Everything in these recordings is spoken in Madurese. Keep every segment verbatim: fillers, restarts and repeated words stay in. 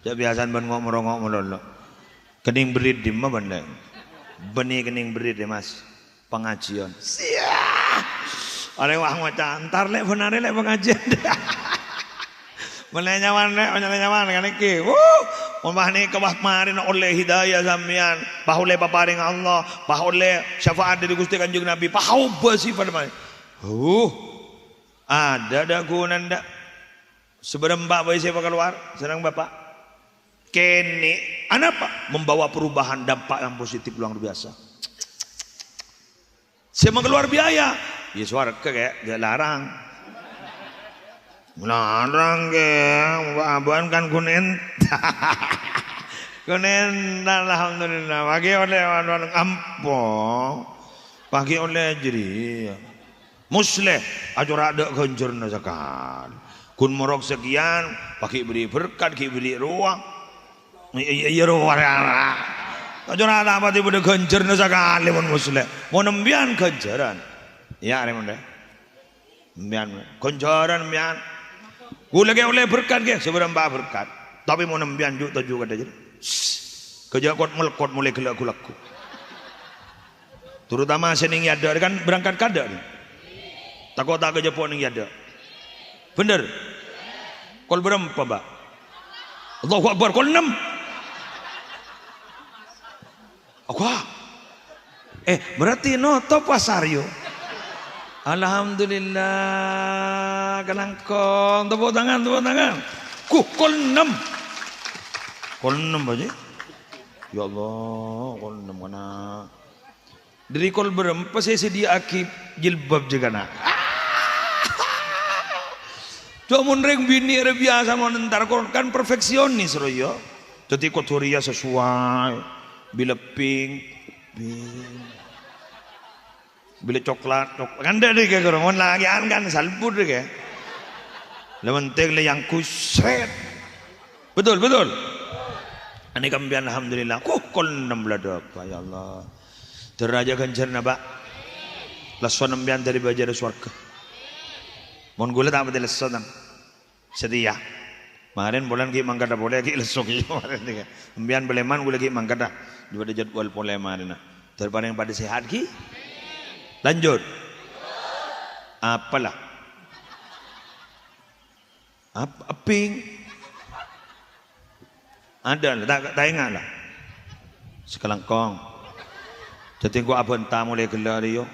Jhâ' biyasana bân ngo'-, morongo' malolo. Kenning berri' dimma bân lè'? Bânnè kenning berri' è, Mas. Pangajiyân. Siya! Arè wah ngoca', "Entar lè' bân arè lè' pangajiyân." Mèlè nyaman lè', mèlè nyaman kan ènggi. Wuh! Mon wah nèka wah marèna ollè hidayah sampèyan, pas ollè paparèng Allah, pas ollè syafaat dâri Ghustè Kanjeng Nabi, pas obâ sifat marè. Huh! Adâ' dâ' ghunana dâ'. Sabârâmpa bhâi sè èpakalowar sareng Bapa'? Kènè'. Anapa? Membawa perubahan, dampak yang positif luar biasa. Sè makalowar biaya, ya sowarghâ, Kè, jhâ' larang. Larang, Kè, abâ'na kan ghun èntar. Ghun èntar, alhamdulillah. Pas ghi' ollè anu, anu, ampo. Pas ghi' ollè jârèya. Musleh, acora'na dâ' ghânjhârânna sakalè. Ghun morok sakèyan, pas ghi' bherri' berkat, ghi' bherri' rowa. Iyâ, iyâ, iyâ, rowa, rowa. Acora'na ta' patè bâdâ ghânjhârânna sakalè mon musleh. Mon empèyan ghânjhârân. Iyâ, arè mon dâ'. Empèyan, ghânjhârân empèyan. Ghulâ ghi' ollè berkat, ghi', sabârâmpa berkat. Tapè mon empèyan ju'-toju' kadhâ' jârèya. Sss. Ghâjâ' kot-melkot molè ghellâ' ghu-lagghu. Terutama sè nèng è adâ' kan berangkat kadâ' nèng. Tako' ta' kajhâpo' nèng è adâ'. Bhender? Kol bârâmpa, Mbak? Allahu Akbar, kol ennem. Wah. Eh, berarti notop pasar, yo. Alhamdulillah, kalangkong. Tepuk tangan, tepuk tangan. Kuh, kol ennem. Kol ennem, Pak Ji. Ya Allah, kol ennem kana. Dâri kol bârâmpa sè èsadhiyâ'aghi jilbab jâ kana. Coma mon rèng binè' rè biyasa mon entar kol kan perfeksionis rowa. Dhâddhi kodhu rèya sesuai. Bilâ pink, pink. Bilâ coklat, coklat. Kan dâ' rèya karo mon lakè'an kan salbut rèya. La penting la yang kusret. Betul, betul. Anèka empèyan alhamdulillah. Kuh, kol ennem bâlâ dâpa', ya Allah. Dârâjâ ghânjhârânna, Pak. Lessona empèyan dâri bâjârâ sowarghâ. Mon ghulâ ta' patè lesso, tan. Satèya. Marèn polana ghi' mangkadhâ polè, ghi' lesso ghi' marèn. Empèyan palèman, ghulâ ghi' mangkadhâ. Jhâ' bâdâ jadwal polè marèna. Dâr parèng padâ sehat ghi'. Lanjut. Apalah? Ap-, epping. Adâ, la, ta', ta' enga', la. Sakalangkong. Dhâddhi engko' abhânta molè ghellâ' rèya.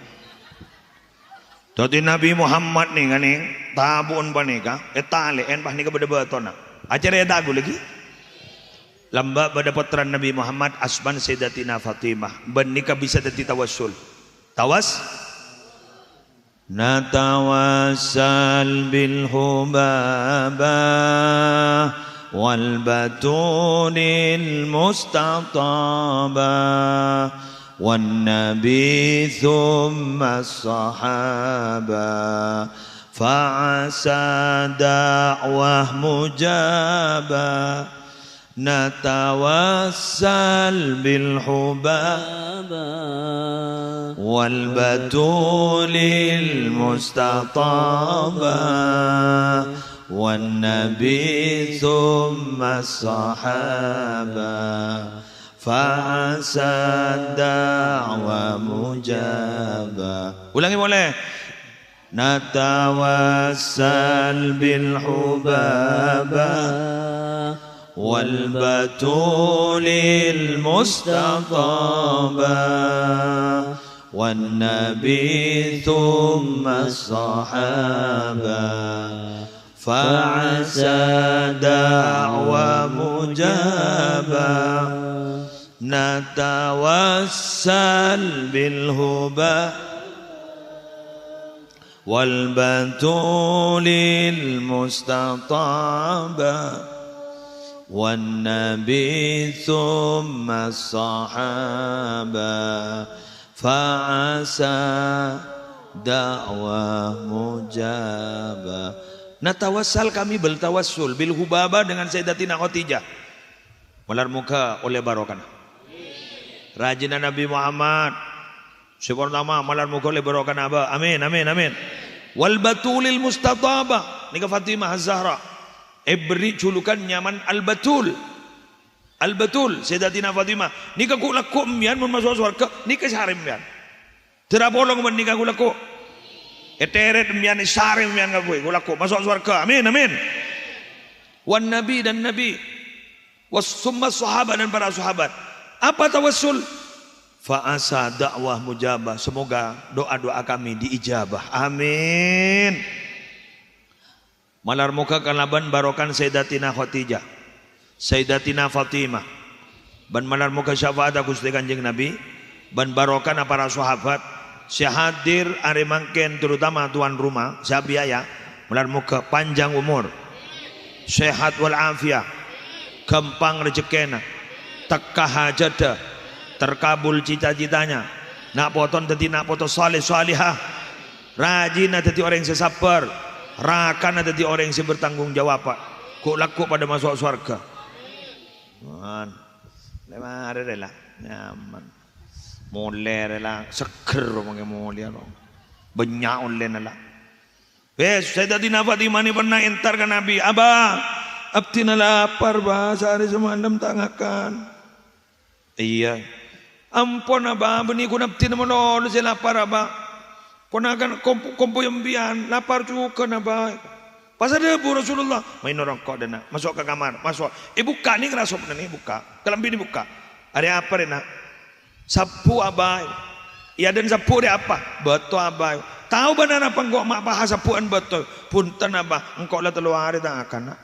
Dhâddhi Nabi Muhammad nèng-nèng tabu'en panèka, ètalè'en pas nèka bâdâ bâtona. Acarèta ghulâ ghi. Lambâ' bâdâ pottrana Nabi Muhammad, asmana Sayyidatina Fatimah. Bân nèka bisa dhâddhi tawassul. Tawas-, نتوسل بالحبابى والبتول المستطابى والنبي ثم الصحابة فعسى دعوة مجابة. نتوسل بالحبابى والبتول المستطابى والنبي ثم الصحابة فعسى الدعوة مجابة. Ulangi polè. نتوسل بالحبابى والبتول المستطابى والنبي ثم الصحابة فعسى دعوة مجابة. نتوسل بالهبى والبتول المستطابة والنبي ثم الصحابة فعسى دعوة مجابة. Natawassal, kami bertawassul, bil hubaba, dengan Sayyidatina Khadijah. Malar moghâ ollè barokana. Rajina Nabi Muhammad. Sè partama, malar moghâ ollè barokana abâ'. Amin, amin, amin. Wal Batulil Mustatabah. Nèka Fatimah Az-Zahra. Èberri' julukan nyamana Al-Batul. Al-Batul, Sayyidatina Fatimah. Nèka ghu'-lagghu' empèyan mon maso' sowarghâ, nèka sarè empèyan. Dârâ polong bân nèka ghu'-lagghu'. Ètèrèt empèyan, èsarè empèyan kabbhi, ghu'-lagghu' maso' sowarghâ. Amin, amin. Wan Nabi dan Nabi. Was-, summa sahabat dan para sahabat. Apa tawassul? Fa asa da'wah mujabah. Semoga doa-doa kami diijabah. Amin. Malar moghâ kalabân barokan Sayyidatina Khadijah, Sayyidatina Fatimah, bân malar moghâ syafa'atta Ghustè Kanjeng Nabi, bân barokana para sahabat sè hadir arè mangkèn, terutama tuan rumah, sè abiaya, malar moghâ panjang umur, sehat wal afiat, ghâmpang rejekkèna, tekka hajhâddhâ, terkabul cita-citanya, na' potona dhâddhi na' poto saleh salehah. Rajina dhâddhi orèng sè sabbhâr, rakana dhâddhi orèng sè bertanggung jawab, ghu'-lagghu' padâ maso' sowarghâ. Man. Lè marè rè la, nyaman. Molè rè la, seggher mangkè molèya, no. Bânnya' ollèna la. Wes, Sayyidatina Fatimah nè pernah entar ka Nabi, "Aba, abdhina lapar, Ba, saarè samalem ta' ngakan." Iyâ. Ampon, Aba, bânnè ghun abdhina malolo sè lapar, Aba. Ponakan komp-, kompoy empèyan, lapar jhughân, Aba. Pas adhâbu Rasulullah, "Maèn orèng ko' dâ' enna', maso' ka kamar, maso'." Èbukka' nè, ngrasopna nè, èbukka'. Kalambhina èbukka'. "Arè apa rè, Na'?" "Sabbhu', Aba." "Iyâ, dan sabbhu' rè apa?" "Bâto, Aba." "Tao bâ'na napa engko' ma' paha sabbhu'ân bâto?" "Bhunten, Aba, engko' la tello arè ta' akana."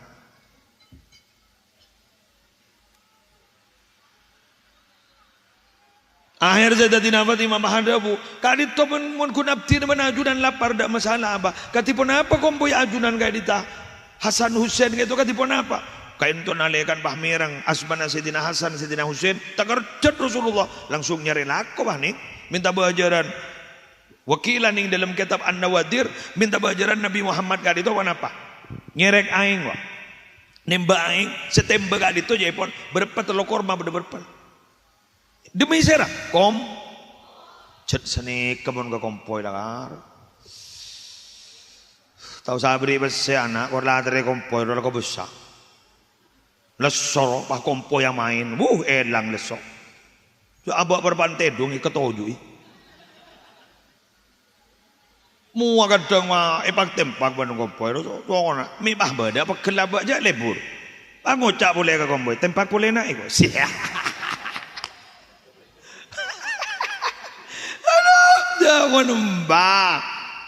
Akhèr Sayyidatina Fatimah pas adhâbu, "Ka'dinto mon, mon ghun abdhina bân ajunan lapar, ta' masalah, Aba. Kadhi ponapa kompoy ajunan ka'dinto? Hasan Husain ka'dinto kadhi ponapa?" Ka'dinto nalèkana pas mèreng asmana Sayyidina Hasan, Sayyidina Husain, takerjhât Rasulullah, langsung nyarè lako, wah, nè, mènta bâjârân. Wakilan nèng dâlem kètab An-Nawadir, mènta bâjârân Nabi Muhammad ka'dinto ponapa? Ngèrèk aèng, wah. Nèmbâ aèng, sè tèmbâ ka'dinto jâèpon bârâmpa tello korma bâdâ bârâmpa. Demi sèra, kom-, jhât sanèka mon ka kompoy lakar. Tao sabri pèssè ana', kor la atèrè kompoy, rowa la kobâsa. Lesso, pas kompoyya maèn, wuh, èlang lesso. Sè abâ' parpa'na tèdung èkatoju'i. Mowa kadhâng ma' èpak-tèmpak bân kompoy, ro-, sokona. Mè' pas bâdâ pegghel abâ' jhâ' lebur. Pas ngoca' polè ka kompoy, "Tèmpak polè, Na', èko." Sia. Adhu, jhâ' mon emba.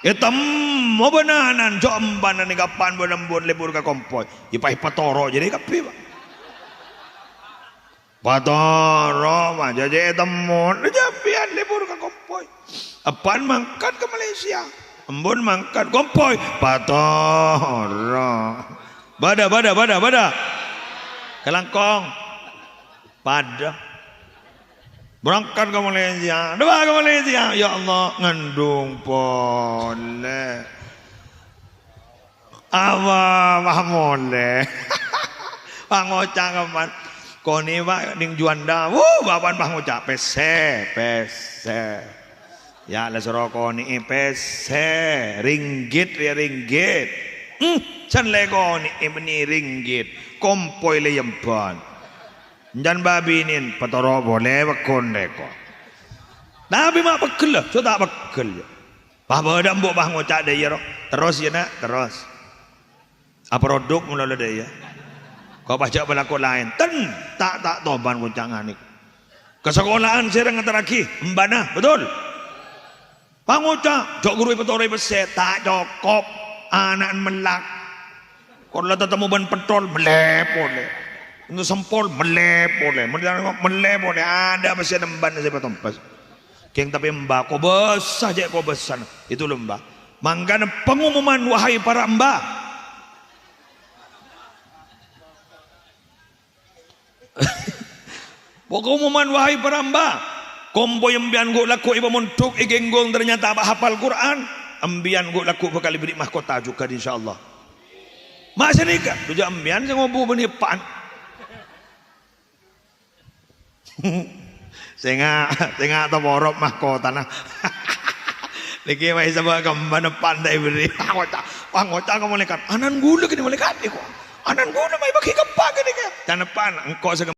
Ètemmo bâ'na nan, jhâ' emba nan kapan bâ'na embun lebur ka kompoy. Yâ pas èpatoro' jârèya kabbhi, Pa'. Patoro', ma' jhâ' ètemmo, jhâ' empèyan lebur ka kompoy. Eppa'na mangkat ka Malaysia. Embun mangkat, kompoy, patoro'. Bâdâ, bâdâ, bâdâ, bâdâ. Kalangkong. Padâ. Berangkat ka Malaysia. Dua ka Malaysia. Ya Allah, ngandung polè. Apa, pas molè. Pas ngoca' kapan. Konè', Pa', nèng Juanda. Wuh, bapa'na pas ngoca'. Pèssè, pèssè. Ya, la soro konè'è pèssè. Ringgit, ya, ringgit. Hmm, can la konè'è bânnè ringgit. Kompoy la èyembhân. Can bâbinèn, patoro' polè pegghun rèko. Tapè ma' pegghel, la, so ta' pegghel, ya. Pas bâdâ embu' pas ngoca' dâ' iyâ, ro. Terros, yâ, Na', terros. Aproduk malolo dâ' iyâ. Ko' pas jhâ' palako laèn. Ten, ta', ta' toman ngoca' nganèka. Ka sakola'an sè ngaterraghi, embana, betul? Pas ngoca', jhâ' ghuru èpatoro'è pèssè, ta' cokop. Ana'na mellak. Kor la tatemmo bân pentol, mellè polè. Ento sempol, mellè polè. Mellè, mellè polè. Adâ' pèssè embana sè èpatompes. Kèng tapè emba, kobâsa jhâ' kobâsana. Itu lho, emba. Mangkana pengumuman, wahai para emba. Pengumuman, wahai para emba. Kompoy empèyan ghu'-lagghu' èpamondhuk è Genggong, ternyata apa hafal Quran. Empèyan ghu'-lagghu' bhâkal èberri' mahkota jhughân, insyaallah. Ma' sanèka, dhu jhâ' empèyan sè ngobu bânnè eppa'na. Sènga', sènga' taporop mahkotana. Nèkè ma' èsabâ' kemban eppa'na ta' èberri'. Wah, ngoca', wah, ngoca' ka malaèkat. Ana'na ghulâ kènè' malaèkat, èko. Ana'na ghulâ ma' èbâghi ka eppa' kènè' kèya. Can eppa'na, engko' sè